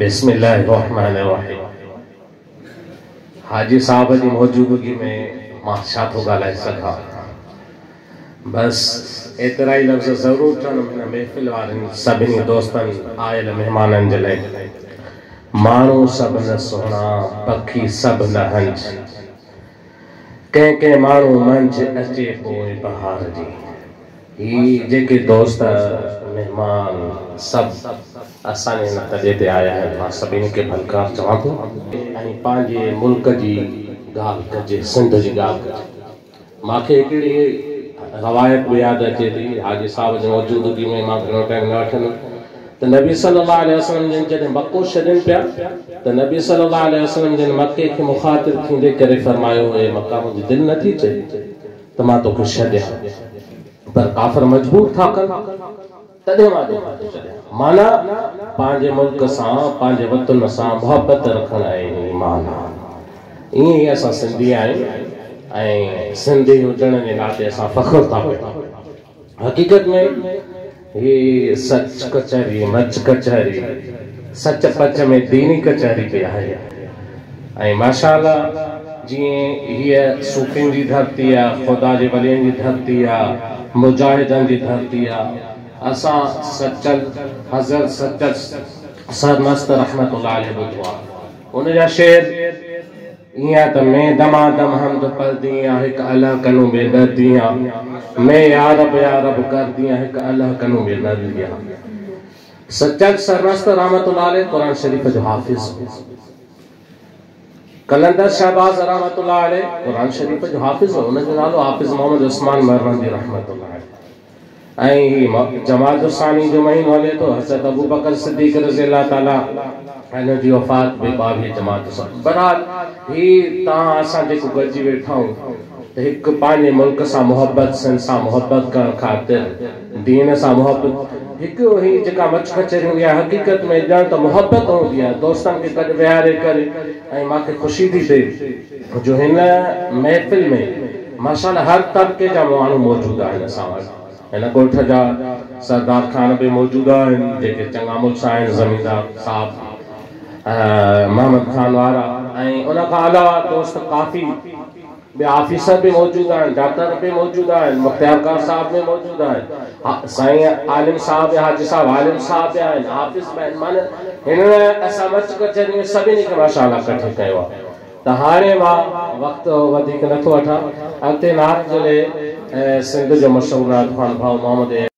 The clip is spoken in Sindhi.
بسم الله الرحمٰن الرحيم حاجي صاحب جي موجودگي ۾ مان ڇا ٿو ڳالهائي سگهان بس ايترا ئي لفظ ضرور چوندم هن محفل وارن سڀني دوستن آيل مهمانن جي لاء ماڻهو سڀ نه سهڻا پکي سڀ نه هنج ڪنهن ڪنهن ماڻهو منجهه اچي بوء بهار جي. هي جيڪي دوست مهمان سڀ اسان جي هن تڏي تي آيا آهن مان سڀني کي ڀلڪار چوان ٿو. ۽ پنهنجي ملڪ جي ڳالهه ڪجي سنڌ جي ڳالهه ڪجي. مان کي هڪڙي روايت به ياد اچي ٿي حاجي صاحب جي موجودگي ۾ مان گهڻو ٽائيم نه وٺندم ته نبي صلي الله عليه وسلم جن جڏهن مڪو ڇڏين پيا ته نبي صلي الله عليه وسلم جن مڪي کي مخاطب ٿيندي ڪري فرمايو اي مڪه منهنجي دل نٿي چئي ته مان توکي ڇڏيان پر ڪافر مجبور ٿا ڪن تڏهن مان توکي ٿو ڇڏيان معنيٰ پنهنجي ملڪ سان پنهنجي وطن سان محبت رکڻ ۽ ايمان آهي ائين ئي اسان سنڌي آهيون ۽ سنڌي هجڻ جي ناتي اسان فخر ٿا ڪيون حقيقت ۾ هي سچ ڪچهري مچ ڪچهري سچ پچ ۾ ديني ڪچهري به آهي ۽ ماشاء الله جيئن هيء صوفين جي ڌرتي آ خدا جي ولين جي ڌرتي آ مجاهدن جي ڌرتي آ اسان سچل حضرت سچل سرمست رحمت الله عليه ٻڌو آ ان جا شعر ايئن ته مين دما دم حمد پڙهدي آن هڪ الله ڪنون ٻي ڏردي آن مين يا رب يا رب ڪردي آن هڪ الله ڪنون ٻي ڏردي آن سچل سرمست رحمت الله عليه قرآن شريف جو حافظ هو قلندر شهباز رحمت الله عليه قرآن شريف جو حافظ هو ان جو نالو حافظ محمد عثمان مروندي رحمت الله عليه ۽ هي جمادي الثاني جو مهينو هلي ٿو، حضرت ابوبڪر صديق رضي الله تعالٰي عنه جي وفات به 22 جمادي الثاني. بهرحال هي توهان اسان جيڪو گڏجي ويٺا آهيون ته هڪ پنهنجي ملڪ سان محبت، سنڌ سان محبت ڪرڻ خاطر، دين سان محبت، هڪ هي جيڪا مچ ڪچهري هوندي آهي حقيقت ۾ ڄڻ ته محبت هوندي آهي دوستن کي گڏ ويهاري ڪري ۽ مان کي خوشي ٿي ٿئي جو هن محفل ۾ ماشاء الله هر طبقي جا ماڻهو موجود آهن اسان وٽ هن ڳوٺ جا سردار خان به موجود آهن جيڪي چڱا مڙس آهن زميندار صاحب محمد خان وارا ۽ ان کان علاوه دوست ڪافي ٻيا آفيسر به موجود آهن ڊاڪٽر به موجود آهن مختيارڪار صاحب به موجود آهن سائين عالم صاحب حاجي صاحب عالم صاحب به آهن حافظ به آهن معنيٰ هن اسان مچ ڪچهري ۾ سڀني کي ماشاء الله ڪٺي ڪيو آهي ته هاڻي مان وقت وڌيڪ نٿو وٺان. اڳتي نعت جي لئي سنڌ جو مشهور نعت خوان ڀائو محمد اي.